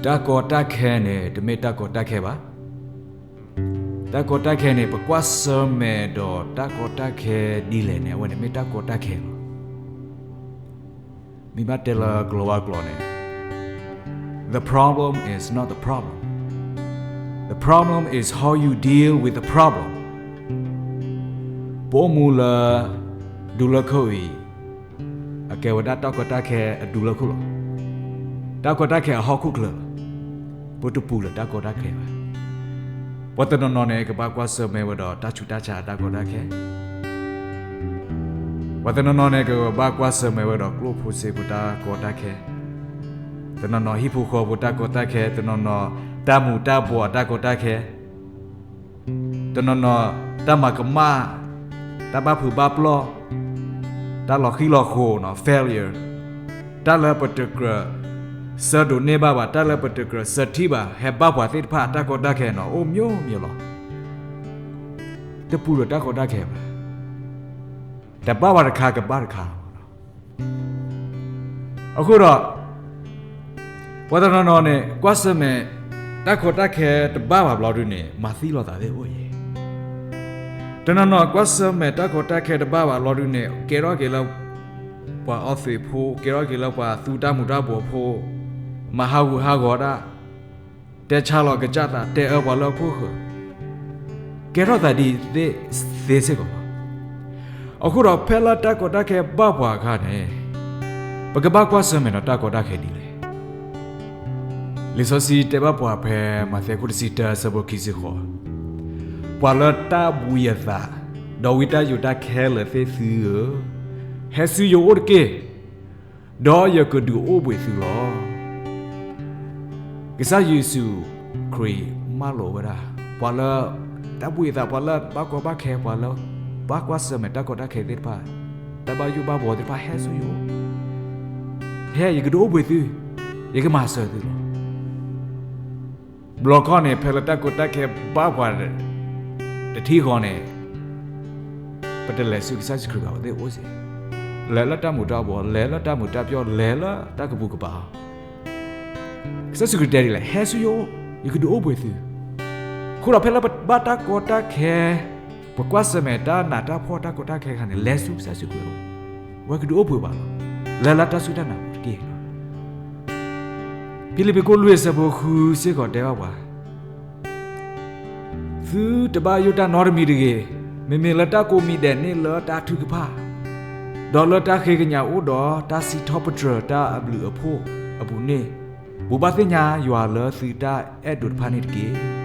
တၢ်ကီတၢ်ခဲန့ၣ် တမ့ၢ်တၢ်ကီတၢ်ခဲဘၣ်. တၢ်ကီတၢ်ခဲန့ၣ် ပကွၢ်ဆၢၣ်မဲာ်ဒီးတၢ်ကီတၢ်ခဲဒ်လဲၣ်န့ၣ် အဝဲန့ၣ်မ့ၢ်တၢ်ကီတၢ်ခဲလီၤ. မ့ၢ်ဘၣ်တဲလၢကလီၤဝါကျိာ်န့ၣ် The problem is not the problem. The problem is how you deal with the problem. ပအိၣ်မူလၢ ဒူလၢခိၣ်အံၤ အကဲဝဲဒၣ်တၢ်ကီတၢ်ခဲအဒူလၢခိၣ်လီၤ. တၢ်ကီတၢ်ခဲအဟီၣ်ခိၣ်ချၢလီၤ. ပတပူၤလၢတၢ်ကီတၢ်ခဲဘၣ်. ပှၤတနီၤနီၤန့ၣ် ကဘၣ်ကွၢ်ဆၢၣ်မဲာ်ဝဲဒီးတၢ်ဆူးတၢ်ဆါအတၢ်ကီတၢ်ခဲ ပှၤတနီၤနီၤန့ၣ် ကဘၣ်ကွၢ်ဆၢၣ်မဲာ်ဝဲဒီးကျိၣ်ဖိစ့ဖိတၢ်ကီတၢ်ခဲ, တနီၤနီၤဟံၣ်ဖိဃီဖိတၢ်ကီတၢ်ခဲ, တနီၤနီၤတၢ်မူၤတၢ်ဘှီးအတၢ်ကီတၢ်ခဲ, တနီၤနီၤတၢ်မၤကမၣ်, တၢ်ဘၣ်ဖုးဘၣ်ပျီၢ်, တၢ်လီၤဃံလီၤဃိးနီၤ failure, တၢ်လၢပတကြၢးဆၢဒိးန့ၢ်ဘၣ်ဘၣ်, တၢ်လၢပတကြၢးဆၢထံၣ်ဘၣ် ဟဲဘၣ်ပှၤသ့ၣ်တဖၣ်အတၢ်ကီတၢ်ခဲနီၤ အိၣ်မျိုးမျိုးလီၤ. တပူၤလၢတၢ်ကီတၢ်ခဲဘၣ်. တဘၣ်ပှၤတခါကဘၣ်တခါလီၤ. အဃိဒီး ပှၤတနီၤနီၤန့ၣ် ကွၢ်ဆၢၣ်မဲာ်တၢ်ကီတၢ်ခဲတဘၣ်ဘၣ်ဘျီဒုန့ၣ် မၤသံလိာ်သးသ့ၣ်အိၣ်အံၤ, တနီၤနီၤကွၢ်ဆၢၣ်မဲာ်တၢ်ကီတၢ်ခဲတဘၣ်ဘၣ်ဘျီဒုန့ၣ် ကဲထီၣ်က့ၤလၢ ပှၤအီသံးဖိ, ကဲထီၣ်က့ၤလၢပှၤသူတၢ်မူၤတၢ်ဘှီးဖိ, မၤဟးဂူာ်ဟးဂီၤဒၣ်, တဲဆါလီၤကစၢ်သး, တဲအၢပှၤလၢအခိၣ်ဃၢၤ, ကဲထီၣ်သးဒ်သ့ၣ်စ့ၢ်ကီးလီၤ. အဃိဒီးဖဲလၢတၢ်ကီတၢ်ခဲဘၣ်ပှၤအခါန့ၣ် ပကဘၣ်ကွၢ်ဆၢၣ်မဲာ်ဒီးတၢ်ကီတၢ်ခဲဒ်လဲၣ်. လံာ်စီဆှံတဲဘၣ်ပှၤဖဲမးသဲခိၣ်တဆံတၢအဆၢဖိခံဆံဃိး, ပှၤလၢတၢ်ဘှံးအသး, ဒီးဝံတၢ်ယိးတၢ်ခဲလၢာ်သ့ၣ်သုဧၢ, ဟဲဆူယအိၣ်တက့ၢ်, ဒီးယကဒုးအိၣ်ဘှံးသုလီၤ. ကစၢ်ယ့ၣ်ၡူးခရံာ်မၢလိာ်ဝဲဒၣ် ပှၤလၢတၢ်ဘှံးအသး, ပှၤလၢဘၣ်ကီဘၣ်ခဲ, ပှၤလၢဘၣ်ကွၢ်ဆၢၣ်မဲာ်တၢ်ကီတၢ်ခဲသ့ၣ်တဖၣ်, တၢ်ဘၣ်ယိၣ်ဘၣ်ဘှီသ့ၣ်တဖၣ် ဟဲဆူယအိၣ်, ဟဲ ယကဒုးအိၣ်ဘှံးသု, ယကမၤစၢၤသုလီၤ. ဘျီခီန့ၣ် ဖဲလၢတၢ်ကီတၢ်ခဲဘၣ်ပှၤတထံၣ်ဃီန့ၣ် ပတလဲၤဆူကစၢ်ယ့ၣ်ၡူးခရံာ်ဘၣ်, ပသ့ၣ်အိၣ်စ့ၢ်, လဲၤလၢတၢ်မူၤတၢ်ဘှီး, လဲၤလၢတၢ်မူၤတၢ်ပျီၣ်, လဲၤလၢတၢ်ကပူၤကပၤ, ကစၢ်ယ့ၣ်ၡူးခရံာ်တဲဒ်လဲၣ်, ဟဲဆူယအိၣ်, ယကဒုးအိၣ်ဘှံးသု. အဃိဒီးဖဲလၢပဘၣ်တၢ်ကီတၢ်ခဲ, ပကွၢ်ဆၢၣ်မဲာ်တၢ်နးတၢ်ဖှီၣ်တၢ်ကီတၢ်ခဲအခါန့ၣ် လဲၤဆူကစၢ်ယ့ၣ်ၡူးခရံာ်အအိၣ်, ဝဲကဒုးအိၣ်ဘှံးဘၣ်လီၤ. လဲၤလၢတၢ်စူၢ်တၢ်နာ်ပူၤတက့ၢ်. ဖံလံးပံးခိၣ်လွံၢ်အဆၢဖိဃုစ့ၢ်ကီးတဲဘၣ်ပှၤ, သုတဘၣ်ယိၣ်တၢ်နီတမံၤတဂ့ၤ, မ့မ့ၢ်လၢတၢ်ကိးမံၤဒဲးန့ၣ်လၢတၢ်ထုကဖၣ်, ဒီးလၢတၢ်ဃ့ကညးအိၣ်ဒီးတၢ်စံးထီၣ်ပတြၢၤတၢ်အဘျုးအဖှိၣ်အပူၤန့ၣ်, ဘိးဘၣ်သ့ၣ်ညါယွၤလၢသုတၢ်အဲၣ်ဒိးတဖၣ်န့ၣ်တက့ၢ်.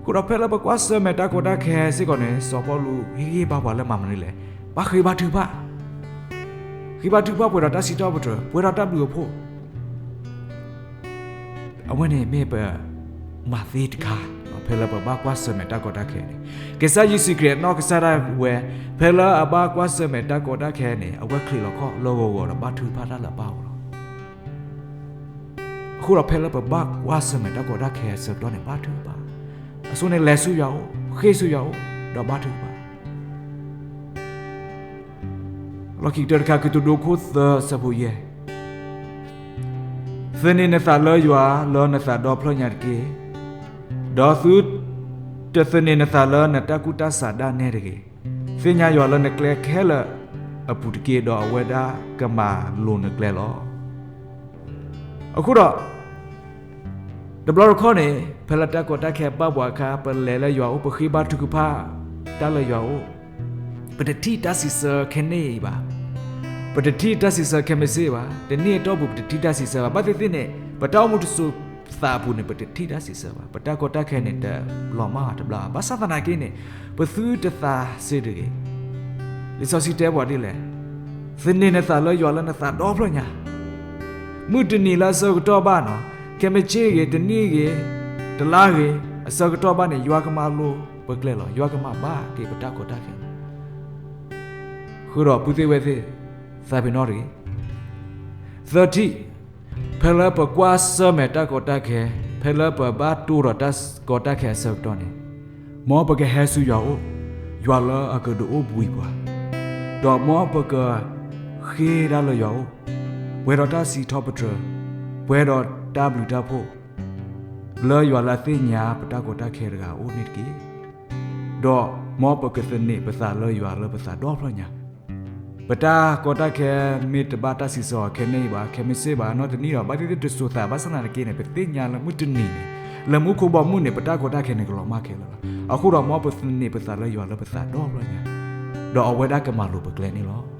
အဃိဒီးဖဲလၢပကွၢ်ဆၢၣ်မဲာ်တၢ်ကီတၢ်ခဲစ့ၢ်ကီးန့ၣ် စီၤပီလူးဟ့ၣ်ဂံၢ်ဘါပှၤလၢမၤမနုၤလဲၣ်, ဘၣ်ဃ့ဘါထုကဖၣ်, ဃ့ဘါထုကဖၣ်ပှဲၤဒီးတၢ်စံးထီၣ်ပတြၢၤ, ပှဲၤဒီးတၢ်ဘျုးအဖှိၣ် အဝဲန့ၣ်မ့ၢ်ပမၤသ့တခါ, ဖဲလၢပဘၣ်ကွၢ်ဆၢၣ်မဲာ်တၢ်ကီတၢ်ခဲန့ၣ်, ကစၢ်ယ့ၣ်ၡူးခရံာ်အနီၢ်ကစၢ်ဒၣ်ဝဲ, ဖဲလၢအဘၣ်ကွၢ်ဆၢၣ်မဲာ်တၢ်ကီတၢ်ခဲန့ၣ် အဝဲချံးလီၤခီၣ်လၢဂီၤဂီၤဒီးဘါထုကဖၣ်တၢ်လၢအပၢ်အအိၣ်လီၤ. အဃိဒီးဖဲလၢပဘၣ်ကွၢ်ဆၢၣ်မဲာ်တၢ်ကီတၢ်ခဲအဆၢကတီၢ်န့ၣ် ဘါထုကဖၣ်, အဆိန့ၣ်လဲၤဆူယွၤအအိၣ်, ဃ့ၢ်ဆူယွၤအအိၣ်, ဒီးဘါထုကဖၣ် လီၢ်ခံကတၢၢ်တခါ ကတိၤဒိခိၣ်သၢဆၢဖိယဲၢ်, သန့ၤနသးလၢယွၤလၢနသးဒီဖျၢၣ်ညါတက့ၢ်, ဒီးသုတသန့ၤနသးလၢနတၢ်ကူၣ်တၢ်ဆးဒၣ်နဲတဂ့ၤ, သ့ၣ်ညါယွၤလၢနကျဲခဲလၢာ်အပူၤတက့ၢ်, ဒီးအဝဲဒၣ်ကမၤလိၤနကျဲလီၤ. အဃိဒီး တဘျီတခီၣ်န့ၣ် ဖဲလၢတၢ်ကီတၢ်ခဲဘၣ်ပှၤအခါ ပလဲၤလၢယွၤအအိၣ် ပဃ့ဘါထုကဖၣ်တၢ်လၢယွၤအအိၣ်, ပတထံၣ်တၢ်စံးဆၢခဲန့ၣ်အံၤဘၣ်, ပတထံၣ်တၢ်စံးဆၢခဲမ့ၢ်စ့ၢ်ဘၣ်, တနံၣ်အတီၢ်ပူၤပတထံၣ်တၢ်စံးဆၢဘၣ်, ဘၣ်သ့ၣ်သ့ၣ်န့ၣ် ပတၢ်အိၣ်မူတစိၤသးအပူၤန့ၣ် ပတထံၣ်တၢ်စံးဆၢဘၣ်, ပတၢ်ကီတၢ်ခဲန့ၣ်တလီၤမၢ်ဘၣ်တဘျီ, ဘၣ်ဆၣ်သနာ်က့န့ၣ် ပသုတသးစ့တဂ့ၤ, လံာ်စီဆှံတဲပှၤဒ်လဲၣ်, သန့ၤနသးလၢယွၤလၢနသးဒီဖျၢၣ်ညါ မုၢ်တနံၤလၢအဆၢကတီၢ်ဘၣ်နီၤ, ခဲမ့ၢ်ဆ့ဂ့ၤ, တနံၣ်ဂ့ၤ, တလါဂ့ၤ, အဆၢကတီၢ်ဘၣ်န့ၣ် ယွၤကမၤလိၤပကျဲလီၤ, ယွၤကမၤဘၣ်က့ၤပတၢ်ကီတၢ်ခဲလီၤ. ဃုာ်ဒီးပုၢ်သ့ၣ်ဝဲၢ်သ့ၣ်, သးပ့ၤနီၣ်တဂ့ၤ. သၢထံၣ်, ဖဲလၢပကွၢ်ဆၢၣ်မဲာ်တၢ်ကီတၢ်ခဲ, ဖဲလၢပဘၣ်တိၢ်ဒီးတၢ်ကီတၢ်ခဲအဆၢကတီၢ်န့ၣ်, မ်ပကဟဲဆူယွၤအအိၣ်, ယွၤလၢအကဒုးအိၣ်ဘှံးပှၤ, ဒီးမ်ပကဃ့ၢ်ဒၣ်လၢယွၤအအိၣ်, ပှဲၤဒီးတၢ်စံးထီၣ်ပတြၢၤ, ပှဲၤဒီးတၢ်ဘျုးတၢ်ဖှိၣ် လၢယွၤလၢအသ့ၣ်ညါပတၢ်ကီတၢ်ခဲတဂၤအအိၣ်န့ၣ်တက့ၢ်. ဒီးမ်ပကသန့ၤပသးလၢယွၤလၢပသးဒီဖျၢၣ်ညါ, ပတၢ်ကီတၢ်ခဲမ့ၢ်တဘၣ်တၢ်စံးဆၢအီၤခဲကနံၣ်အံၤဘၣ်, ခဲမုၢ်ဆ့ၣ်ဘၣ်, နီတနံၣ်ဒီး ဘၣ်သ့ၣ်သ့ၣ်တစိၤသး ဘၣ်ဆၣ်သနာ်က့န့ၣ် ပသ့ၣ်ညါလၢမုၢ်တနံၤန့ၣ် လၢမူခိၣ်ဘီမုၢ်န့ၣ် ပတၢ်ကီတၢ်ခဲန့ၣ်ကလီၤမၢ်ခဲလၢာ်လီၤ. အဃိဒီးမ်ပသန့ၤပသးလၢယွၤလၢပသးဒီဖျၢၣ်ညါ, ဒီးအဝဲဒၣ်ကမၤလိၤပကျဲန့ၣ်လီၤ.